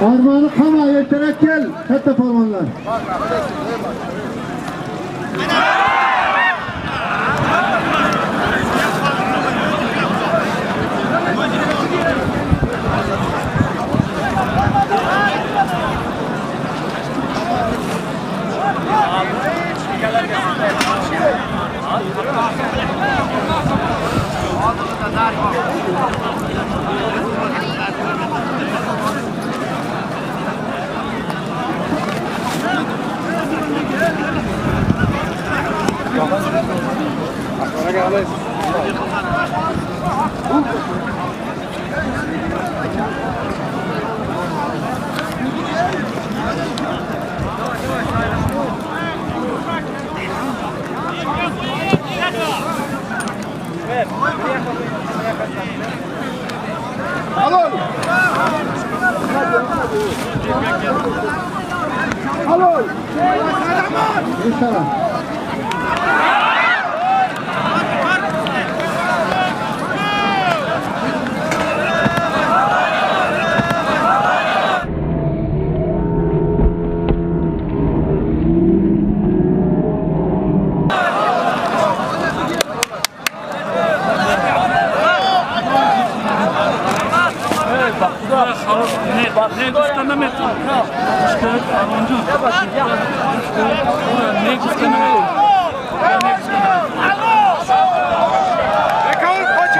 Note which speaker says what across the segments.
Speaker 1: Armoni qolma, ertaroq kel, katta polvonlar.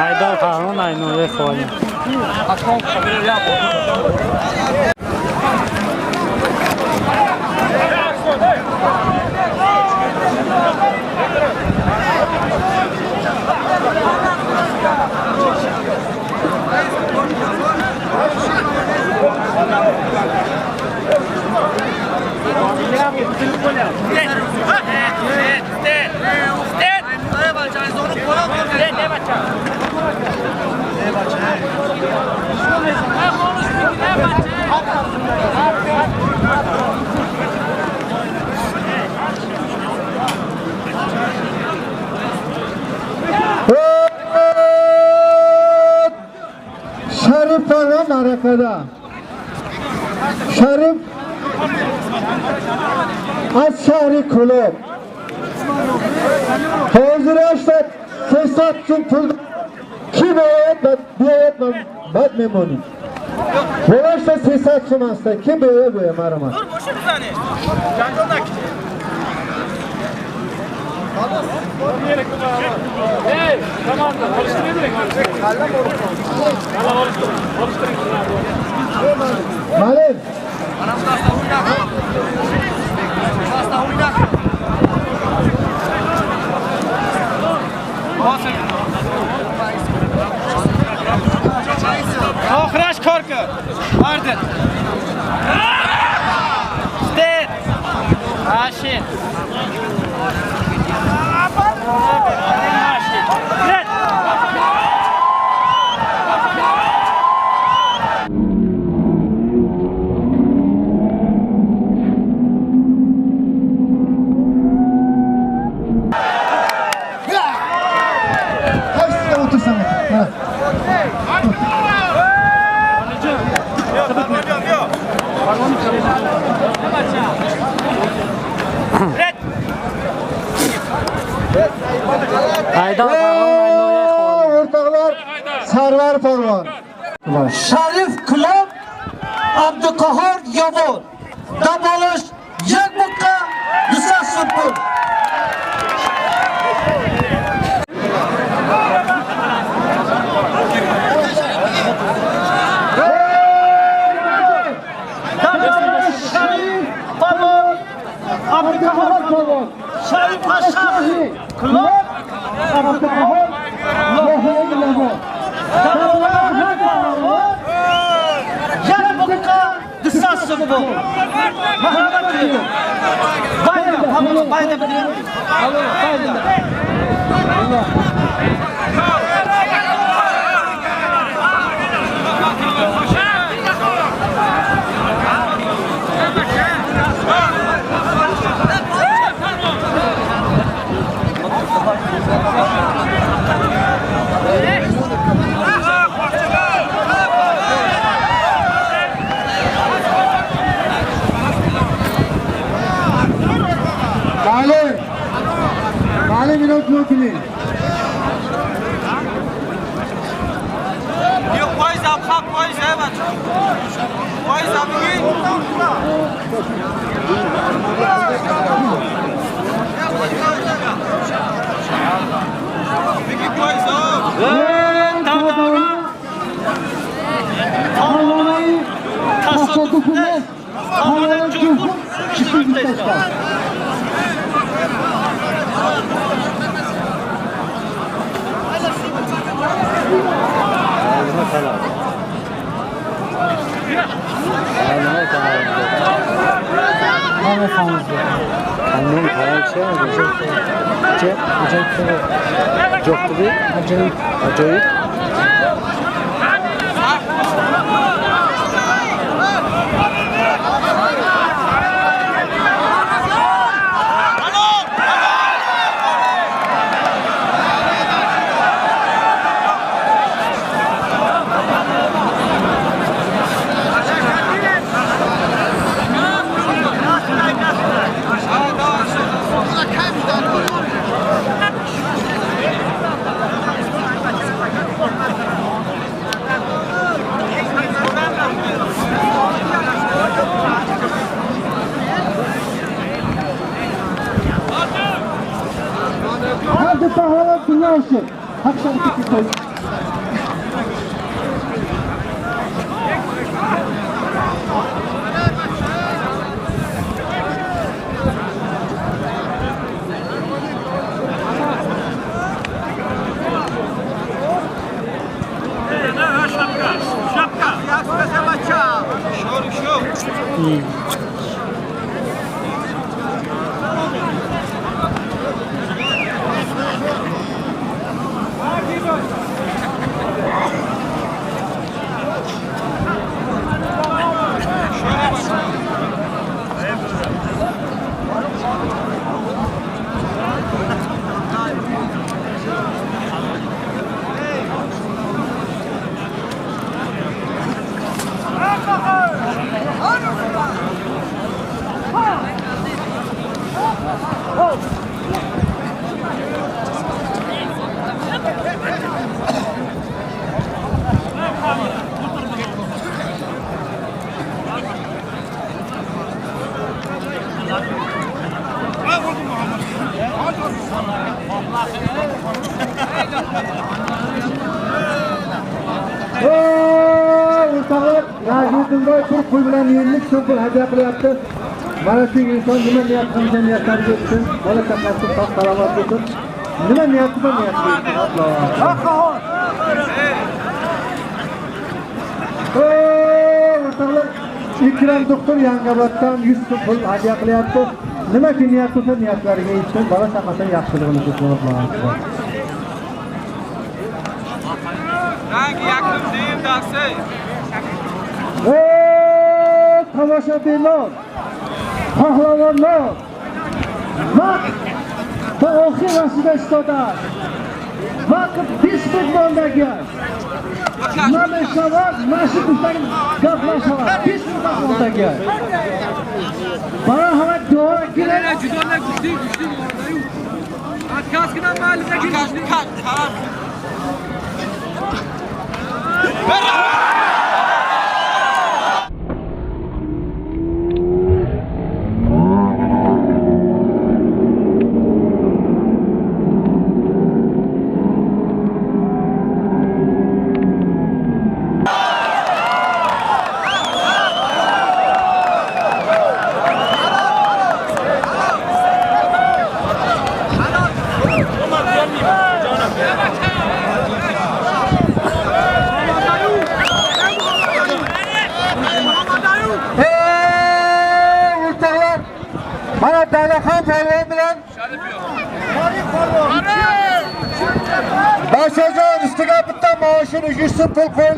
Speaker 2: Haydar Qahramon Aynuriy Xoli.
Speaker 1: Sharif polvon ma'rakada. Sharif az shahri Kulob. Hozir 300 so'm pul ki boyad biyoyad bad memoni. Bo'lashda 300 so'm ast ki boyad boyad marama.
Speaker 3: Dur boşu bizani. Janjal
Speaker 4: Hey, tamam da alıştırayım.
Speaker 1: Malin.
Speaker 3: Oxirash korka. Arden. Stet. Ashin.
Speaker 2: Haydar Qahramon
Speaker 1: O'rtoqlar, Sarvar polvon.
Speaker 5: Sharif Kulob, Abduqahhor Yovon. Dam olish 1 buqqa 200 so'm pul.
Speaker 1: Sharif polvon, Abduqahhor polvon.
Speaker 5: Sharif Ashafi Kulob,
Speaker 1: Abduqahhor Yovon.
Speaker 5: 1 buqqa 200 so'm pul. Marhamat qiling. Bayda, bayda biling. Bayda.
Speaker 1: Иштирок мекунед.
Speaker 2: Ajoyib.
Speaker 1: Pul bilan 50 so'm pul hadya qilyapti. Mana shu inson nima niyat qilsa niyatlariga yetsin, bola chaqasi sog' salomat bo'lsin. Nima niyati bor niyatiga yetsin. Alloh. O'rtoqlar, Ikram doktor Yangioboddan 100 so'm pul hadya qilyapti. Nimaki niyat qilsa niyatlariga yetsin, bola chaqasi yaxshiligini ko'rsin. Alloh.
Speaker 3: Rangi yakim deyim dasi.
Speaker 1: Tomoshabinlar, pahlavonlar, vaqt va oxir rasida istoda. Vaqt 5 minut mondagi. Nameshavat, mana shu gaplar gaplashadi. 5 minut mondagi. Bana hava duo kerak.
Speaker 4: Juda kuchli, kuchli. Atkaskidan mahallada kuchli.
Speaker 1: Başacan üstüga bitta maoshini 100 so'm pul qo'yilgan.